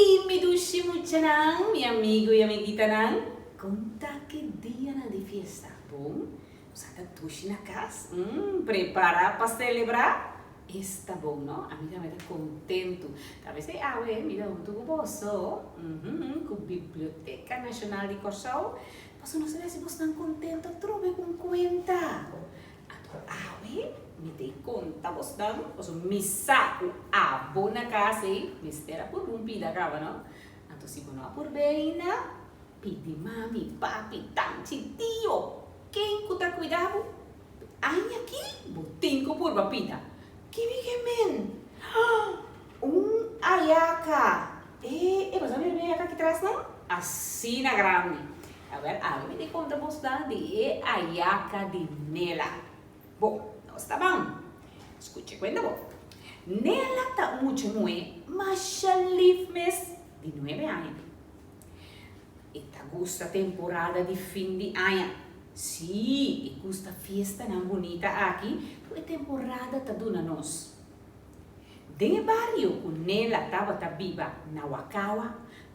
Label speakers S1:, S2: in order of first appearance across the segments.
S1: Hey mi dushi muchanan, mi amigo y amiguitanan, con ta ki dianan di fiesta? Bon, nos a ta dushi na cas, mm, prepara pa celebra? Esta bon no, ami tambe ta contento. Ta mester awe mi ta hunto cu boso, mhm, cu Biblioteca Nacional di Corsou, pasobra nos ta mester bosnan contento atrobe cu un cuenta. Anto awe mi ta e konta bosnan, pasobra mi sa ku abo na kas ei mester a purba un pida kaba no. Anto si bo no a purba ainda, pidi mami, papi, tanchi, tio, ken ku ta kuida bo, aña aki bo tin ku purba pida. Kimi ke men? Un ayaka! E, e bo sa mira mi ayaka aki tras no? Asina grandi. Awel, awe mi ta konta bosnan di e ayaka di Nela. Bo, nos ta ban. Skucha e kuenta bo. Nela ta un mucha muhé masha lif mes, di nuebe aña. E ta gusta temporada di fin di aña. Sí, e gusta fiestanan bunita aki ku e temporada ta duna nos. Den e bario ku Nela tabata biba na Wakawa,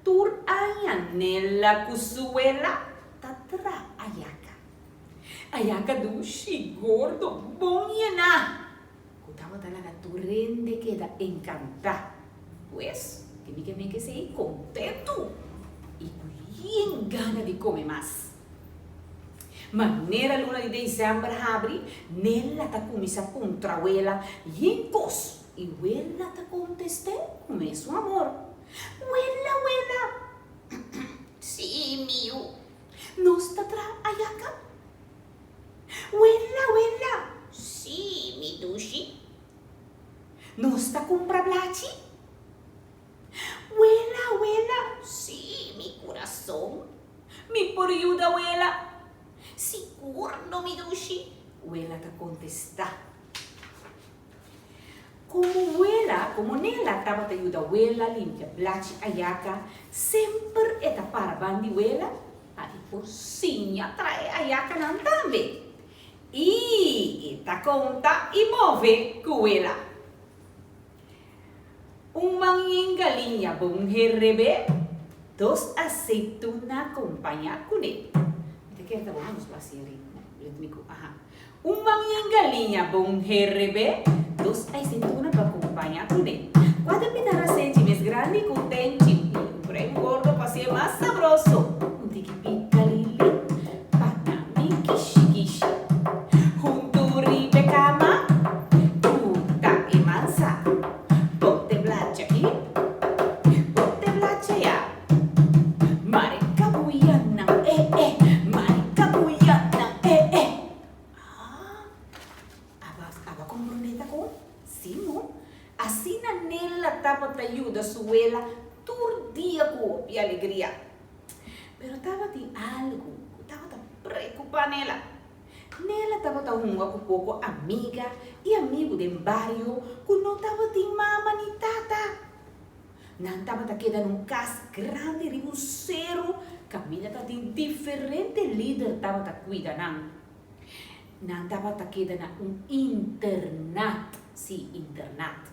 S1: tur aña Nela ku su wela ta tra ayaka. Ayaka dushi, gordo, bon yená, ku tabata laga tur hende keda enkantá. Pues, ke mi ke men ke sei kontentu i ku yen gana di kome mas. Manera luna di desèmber habri, Nella ta kuminsá puntra wela yen kos i wela ta kontest'é ku mesun amor, Wela, wela! Sí, mi yu, nos ta traha ayaka. Wela, wela! Sí, mi dushi, nos ta kumpra blachi. Wela, wela! Sí, mi kurason. Mi por yuda wela? Sigur no mi dushi, wela ta kontestá. Komo wela, komo Nela tabata yuda wela limpia blachi ayaka, semper e ta para ban di wela pa e por siña trae ayakanan tambe. I e ta konta i move ku wela. Un man yen galiña bon herebé, dos aceituna kompañá kuné. Mi ta kere ta bon nos por hasi e ritmo, ritmiko, aha. Un man yen galiña bon herebé, dos aceituna pa kompañá kuné. Kuater pita rasenchi mes grandi ku tenchi, i un prei gordo pa hasié mas sabroso. Un tiki pikalili pa na mi kishi kishi. Huntu riba e kama, ku ta e mansa. Bote blacha aki, bote blacha ya. Mare kabuyanan eh eh, mare kabuyanan eh eh. Ah, aba, aba komprondé ta kon? Sí no. Asina Nela tabata yuda su wela tur dia ku hopi alegria. Pero tabatin algu ku tabata preokupá Nela. Nela tabata hunga ku poko amiga i amigu den bario ku no tabatin mama ni tata. Nan tabata keda na un kas grandi riba un seru kaminda tabatin diferente lider tabata kuida nan. Nan tabata keda na un internat, sí, internat.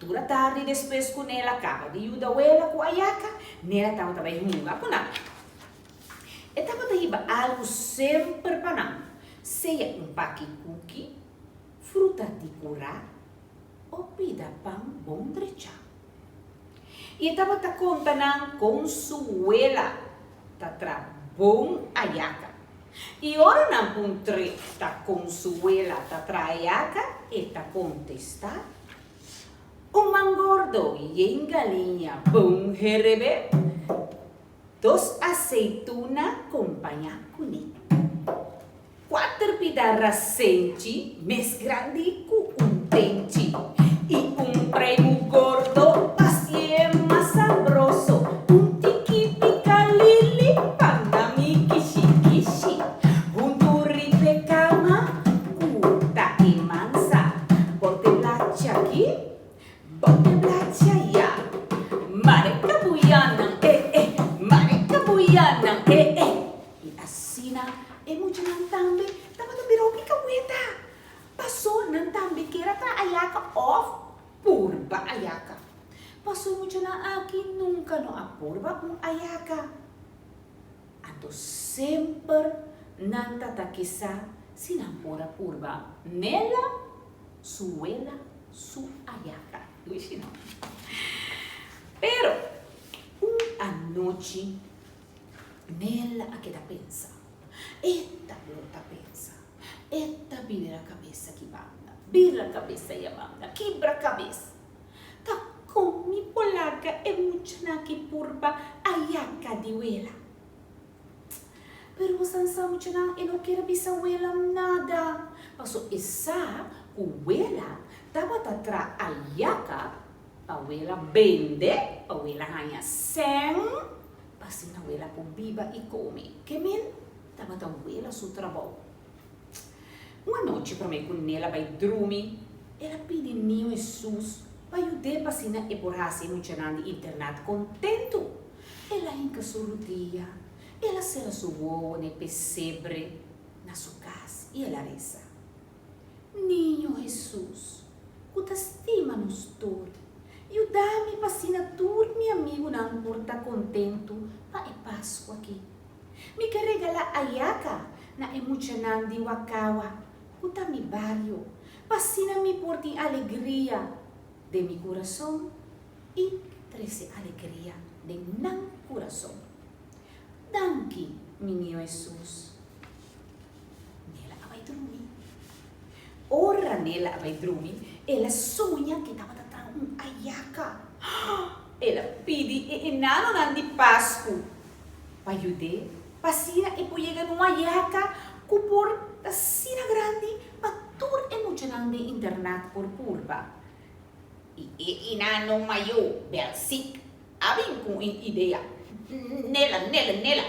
S1: Tur atardi despues ku Nela kaba di yuda wela ku Ayaka, Nela tabata bai hunga ku nan. E tabata hiba algu semper pa nan, sea un paki kuki, fruta di kurá o pida pan bon drechá. I e tabata konta nan kon su wela ta tra bon ayaka. I ora nan puntr'é ta kon su wela ta tra ayaka, e ta kontestá, Un man gordo yen galiña bon herebé. Dos aceituna compañá cuné. Cuater pida rasenchi mes grandi cu un tenchi y un preimu gordo pacié mas sabroso. Un tiki picalili pa na mi kishi kishi. Huntu riba e cama cu ta e mansa. Bote blachi aki. Bote blachi aya. Mare kabuyanan eh eh, mare kabuyanan eh eh. I asina e muchanan tambe tabata bira hopi kaweta. Paso nan tambe kier a traha ayaka. muchanan aki nunka no a purba un ayaka. Anto semper nan ta ta kisa si nan por a purba Nela su wela su ayaka. Dushi no? Pero un anochi Nela a keda pensa. E ta blota pensa. E ta bira kabes aki banda, bira kabes aya banda, kibra kabes. Ta kon mi por laga e muchanan aki purba ayaka di wela? Pero bo san sa muchanan e no kier bisa wela nada, paso e sa ku wela tabata tra ayaka pa wela bende, pa wela haña sèn, pa asina wela por biba i kome. Ke men tabata wela su trabou. Un anochi promé ku Nel a bai drumi, el a pidi Niño Hesus pa yud'é pa asina e por hasi e muchanan di internat kontentu. El a hinka su rudia, el a sera su wowo na e pesebre na su kas i el a resa, Niño Hesus, ku ta stima nos tur, yuda mi pa asina tur mi amigunan por ta kontentu pa e Pasku akí. Mi ke regalá ayaka na e muchanan di Wakawa, ku ta mi bario, pa asina mi por tin alegria den mi kurason i trese alegria den nan kurason. Danki, mi Niño Hesus. Nela a bai drumi. Ora Nela a bai drumi, el a soña ku e tabata traha un ayaka. El a pidi e enanonan di Pasku pa yud'é pa asina e por yega na un ayaka ku por ta asina grandi pa tur e muchanan den internat por purba. I e enano mayó, Belsik, a bin ku un idea. Nela, Nela, Nela,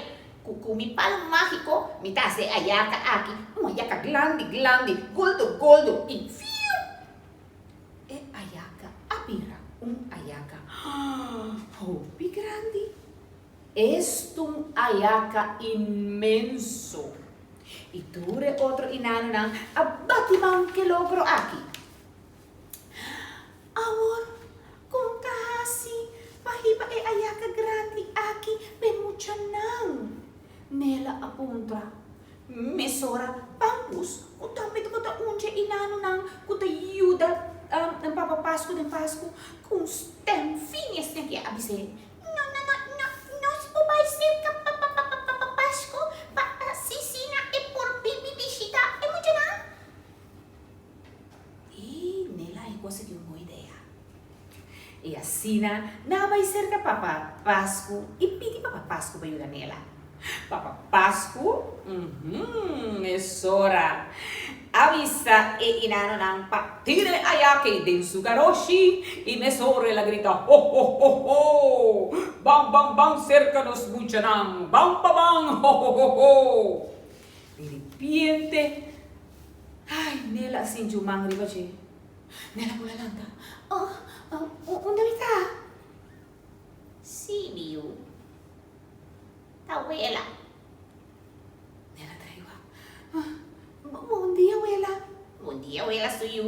S1: ku ku mi palu mágiko mi ta hasi e ayaka aki un ayaka grandi, grandi, goldo, goldo i fiu! E ayaka a bira un ayaka hopi grandi. Est'un ayaka inmenso! I tur e otro inanonan a bati man k'e logro aki. Awor, kon ta hasi pa hiba e ayaka grandi aki p'e muchanan? Nela a puntra. Mesora Pampus, ku tambe tabata un dje inanonan ku ta yuda Papa Pasku den Pasku, ku un stèm fini esei a bis'é, No, no, no, no, nos por bai serka Papa Pasku pa asisina e por bibi bishita e muchanan. I Nela a konsegui un bon idea. I asina nan a bai serka Papa Pasku i pidi Papa Pasku pa yuda Nela. Papa Pasku, uhum, mesora a bisa e inanonan pa tira e ayake den su garoshi i mesora el a grita, Ho, ho, ho, ho! Ban, ban, ban serka nos muchanan! Ban pa ban! Ho, ho, ho, ho! Di ripiente, Ai, Nela a sinti un man riba dje. Nela bula lanta. Oh, oh, unda mi ta? Sí, mi yu. Ta wela. Nela ta riba. Ah, bon dia, wela. Bon dia, wela su yu.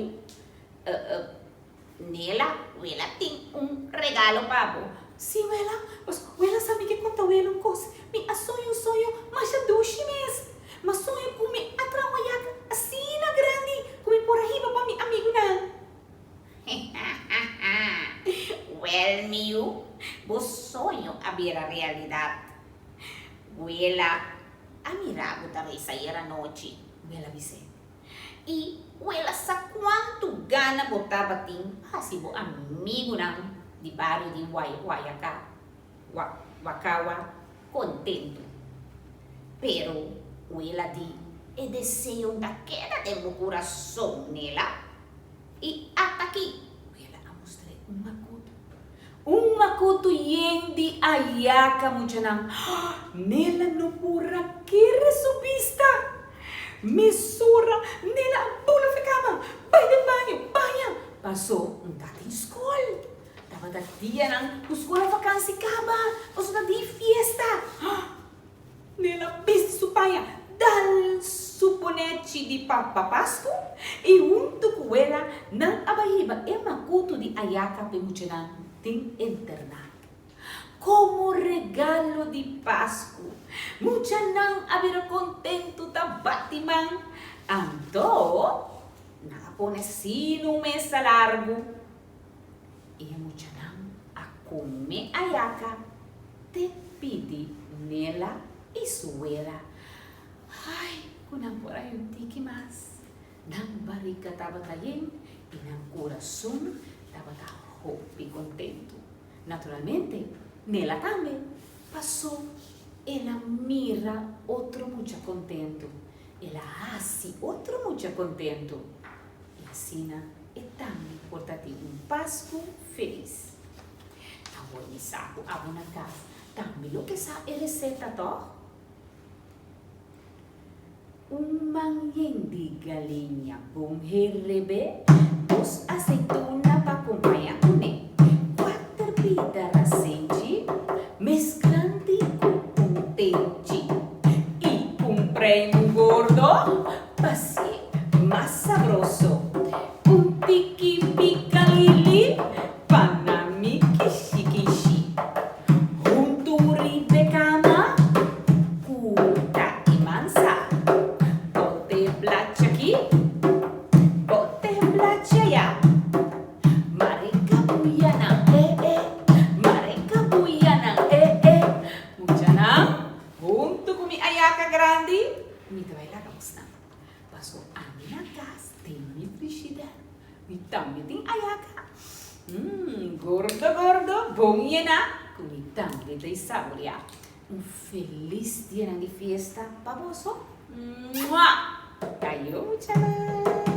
S1: Uh, uh, Nela, wela tin un regalo pa bo. Sí, wela. Pues, wela sa mi ke konta wela un kos. Mi a soña un soño masha dushi mes. Mi a soña ku mi a traha un ayaka asina grandi ku mi por a hiba pa mi amigunan. Wèl, mi yu, bo soño a bira realidat. Wela a mira bo ta resa ayer anochi, wela bis'é. I wela sa kuantu gana bo tabatin pa hasi bo amigunan di bario di Guayacá, Wakawa kontentu. Pero wela di e deseo ta keda den bo kurason, Nela. I ata'ki, wela a mustr'é un makutu. Un makutu yen di ayaka, muchanan. Nela no por a kere su bista. Mesora Nela a bula fe kama, bai den baño, baña. Pasó un ta tin skol. Tabata dianan ku skol a vakansi kaba, paso ta di fiesta. Nela bisti su paña, dal su bonechi di Papa Pasku i huntu ku wela nan a bai hiba e makutu di ayaka p'e muchanan. den internat. Komo regalo di Pasku, muchanan a bira kontentu ta bati man. Anto nan a pone asina un mesa largu i e muchanan a kome ayaka te pidi Nela i su wela. Ai, ku nan por a un tiki mas! Nan barika tabata yen i nan kurason tabata hopi kontentu. Naturalmente, Nela tambe, pasó el a mira otro mucha kontentu, el a hasi otro mucha kontentu. I asina e tambe por ta tin un Pasku felis. Awor mi sa ku abo na kas tambe lo ke sa e reseta, tòg? Un man yen di galiña bon herebé, dos aceituna pa compaña kuné, kuater pida rasenchi mezclanti ku un tenchi i un preimu gordo pa hacié mas sabroso, un tiki pikalili pa na mi kishi kishi. Huntu riba e kama ku ta e mansa. Bote blachi aki, bote blachi aya. Mare kabuyanan eh eh, mare kabuyanan eh eh. Muchanan, huntu ku mi ayaka grandi, mi ta bai laga bosnan. Paso ami na kas den mi frishider. Mi tambe tin ayaka. Mmm, gordo gordo, bon yena, ku mi tambe ta saboreá. Un felis dianan di fiesta pa boso. Mua! Kayo muchanan!